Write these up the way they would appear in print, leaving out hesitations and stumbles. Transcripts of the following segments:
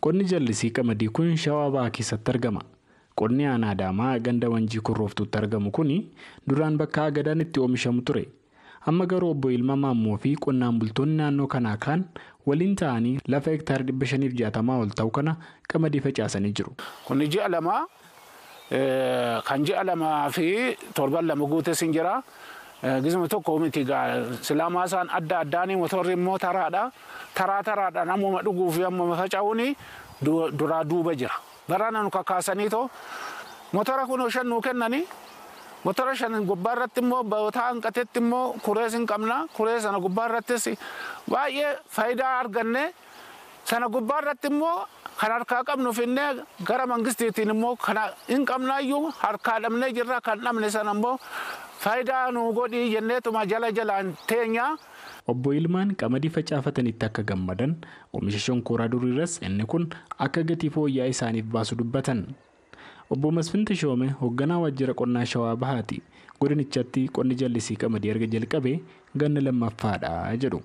Qonni jallisii qamadii kun Shawaa Bahaa keessatti argama. Qonni aanaa Adaamaa ganda Wanjii Kurrooftuutti argamu kun duraan bakka agadaan itti oomishamu ture. Amma garuu obbo Ilma Maammoo fi qonnaan bultoonni naannoo kanaa kaan waliin ta'anii lafa hektaara 560 ol ta'u kana qamadii facaasanii jiru. Kun ji'a lama kan ji'a lamaa fi torban lama guutes hin jira. Gisuma tokko miti silaamaa isaan adda addaanii motorri immoo taraadha. Taraa taraadhaan ammuma dhuguu fi ammuma faca'uun duraa duuba jira. Barana nu kakaasanii too motora kun shan nuu kennanii motora shan gubbaa irratti immoo bootaa hanqatetti immoo kurees hin qabna. Kuree sana gubbaa irrattis baay'ee faayidaa arganne sana gubbaa irratti immoo kan harkaa qabnu finnee gara mangistiitiin immoo kana hin qabnaayyuu harkaa dhabnee jirra kan dhabne sana immoo faayidaa nu godhii jenneetuma jala jalaan teenya. Obbo Ilmaan qamadii facaafatanitti akka gammadan oomisha shonkoraa duriirras inni kun akka gatii fooyya'aa isaaniif baasu dubbatan. Obbo Masfin Tashoome hoogganaa waajjira qonnaa Shawaa Bahaati. Godinichatti qonni jallisii qamadii erga jalqabee ganna lammaffaadha jedhu.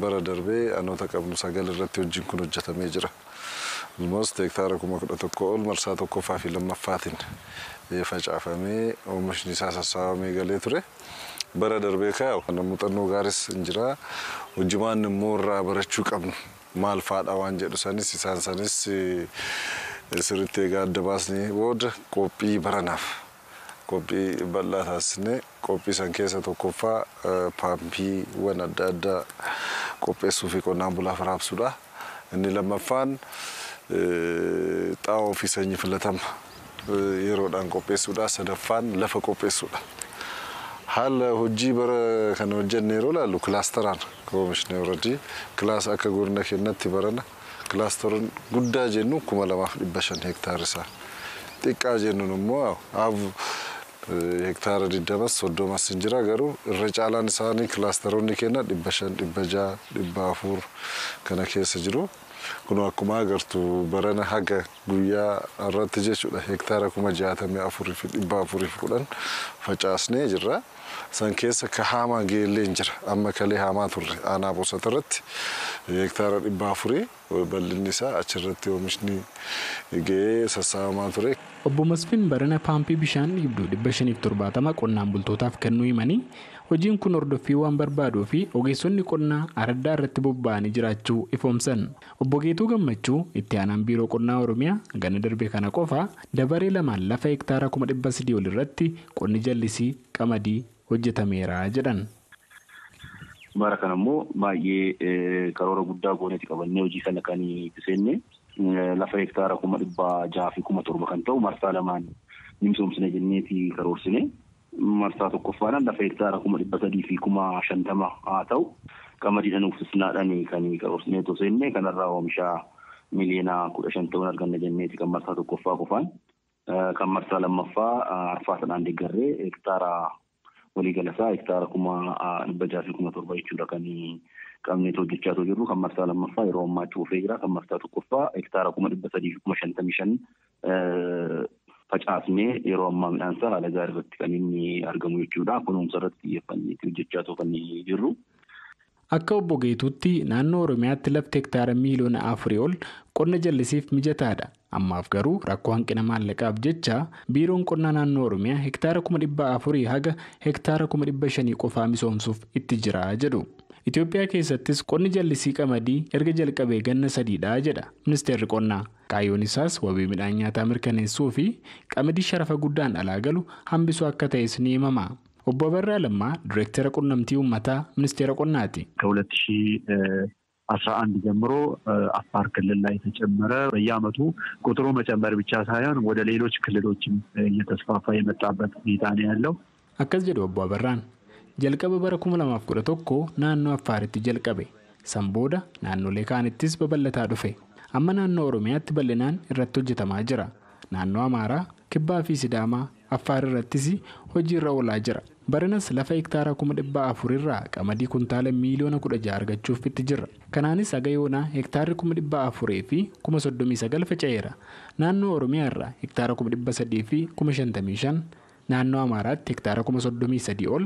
Bara darbee aanoota qabnu 9 irratti hojiin kun hojjetamee jira. Almost hektaara 11,000 ol marsaa tokkoffaa fi lammaffaatiin facaafamee oomishni isaa sassaabamee galee ture. Bara darbee kaa'u muuxannoo gaaris hin jira. Hojimaan immoo irraa barachuu qabnu maal faadha waan jedhu sanis isaan sanis sirriitti egaa adda baasnee booda qophii baranaaf qophii bal'aa taasisnee qophii san keessa tokkoffaa paampiiwwan adda addaa qopheessuu fi qonnaan bulaaf raabsuudha. Inni lammaffaan xaa'oo fi sanyii filatama yeroodhaan qopheessuudha. Sadaffaan lafa qopheessuudha. Haala hojii bara kana hojjenne yeroo ilaallu kilaasteraan oomishne already kilaas akka godina keenyatti barana kilaasteroon guddaa jennu 2500 hektaara isaa xiqqaa jennuun immoo hektaara 20 30 hin jira garuu irra caalaan isaanii kilaasteroonni keenya 500 600 400 kana keessa jiru. Kun akkuma agartu barana haga guyyaa irratti jechuudha hektaara 64,410 facaasnee jirra. San keessa ka haamaa geellee hin jira. Amma kalee haamaa turre aanaa bosata irratti hektaara 400 bal'inni isaa achirratti oomishni ga'ee sassaabamaa ture. Obbo Masfin barana paampii bishaan dhiibduu 570 qonnaan bultootaaf kennuu himanii hojiin kun hordoffii waan barbaaduu fi ogeessonni qonnaa araddaa irratti bobba'anii jiraachuu ifoomsan. Obbo Geetuu Gammachuu itti aanaan biiroo qonnaa Oromiyaa ganna darbe kana qofa dabaree lamaan lafa hektaara 300,000 ol irratti qonni jallisii qamadii hojjetameera jedhan. Bara kana immoo baay'ee karoora guddaa gooneeti qabannee hojii kana kan itti seenne lafa hektaara 607,000 kan ta'u marsaa lamaan misoomsine jenneeti karoorsine. Marsaa tokkoffaadhaan lafa hektaara 350,000 haa ta'u qamadiidhaan uffisnaadhaan kan karoorsinee otoo seenne kanarraa oomisha miliyoona 15 ta'uun arganna jenneeti kan marsaa tokkoffaa qofaan kan marsaa lammaffaa arfaasaadhaan deeggarree hektaara waliigalasaa hektaara 607,000 jechuudha kan qabnee hojjechaa jirru kan marsaa lammaffaa yeroo ammaa cuufee jira kan marsaa tokkoffaa hektaara 355,000 facaasnee yeroo ammaa midhaan isaa haala gaarii irratti kan inni argamu jechuudha. Kunuunsa irratti xiyyeeffannee hojjechaa kan jirru. Akka obbo Geetuutti naannoo Oromiyaatti lafti hektaara miiliyoona 4 ol qonna jallisiif mijataadha. Ammaaf garuu rakkoo hanqina maallaqaaf jecha biiroon qonnaa naannoo Oromiyaa hektaara 400,000 haga hektaara 500,000 qofaa misoomsuuf itti jira jedhu. Itoophiyaa keessattis qonni jallisii qamadii erga jalqabee ganna 3dha jedha ministeerri qonnaa. Kaayyoon isaas wabii midhaan nyaataa mirkaneessuu fi qamadii sharafa guddaan alaa galu hambisuu akka ta'es ni himama. Obbo Abarraa Lammaa Direektara Qunnamtii Uummataa Ministeera Qonnaati. ከ2011 ጀምሮ አፋር ክልል ላይ ተጨመረ። በየዓመቱ ቁጥሩ መጨመር ብቻ ሳይሆን ወደ ሌሎች ክልሎችም እየተስፋፋ የመጣበት ሁኔታ ነው ያለው። Akkas jedhu Obbo Abarraan. Jalqaba bara 2011 naannoo Affaaritti jalqabe. San booda naannolee kaanittis babal'ataa dhufe. Amma naannoo Oromiyaatti bal'inaan irratti hojjetamaa jira. Naannoo Amaaraa, Kibbaa fi Sidaamaa, Affaar irrattis hojiirra oolaa jira. Baranas lafa hektaara 400,000 irraa qamadii kuntaala miiliyoona 16 argachuuf itti jirra. Kanaanis haga yoonaa hektaarri 439,000 faca'eera. Naannoo Oromiyaa irraa hektaara 355,000, Naannoo Amaaraatti hektaara 33,000 ol,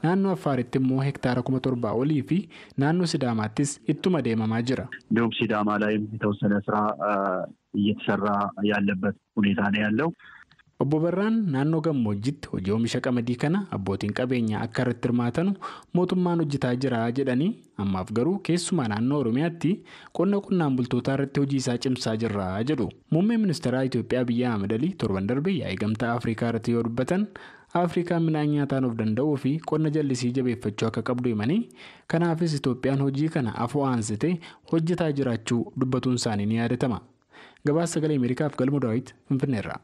naannoo Affaaritti immoo hektaara 7,000 olii fi naannoo Sidaamaattis ittuma deemamaa jira. እንዲሁም ሲዳማ ላይም የተወሰነ ስራ እየተሰራ ያለበት ሁኔታ ነው ያለው። Obbo Barraan naannoo gammoojjitti hojii oomisha qamadii kana abbootiin qabeenyaa akka irratti hirmaatanu mootummaan hojjetaa jira jedhanii ammaaf garuu keessumaa naannoo Oromiyaatti qonna qonnaan bultootaa irratti hojii isaa cimsaa jirra jedhu. Muummeen ministeeraa Itoophiyaa Abiyyi Ahmad Alii torban darbe yaa'ii gamtaa Afrikaa irratti yoo dubbatan Afrikaan midhaan nyaataan of danda'uu fi qonna jallisii jabeeffachuu akka qabdu himanii kanaafis Itoophiyaan hojii kana afoo aansitee hojjetaa jiraachuu dubbatuun isaanii ni yaadatama. Gabaasa sagalee Ameerikaaf Galmo Daawit Finfinneerraa.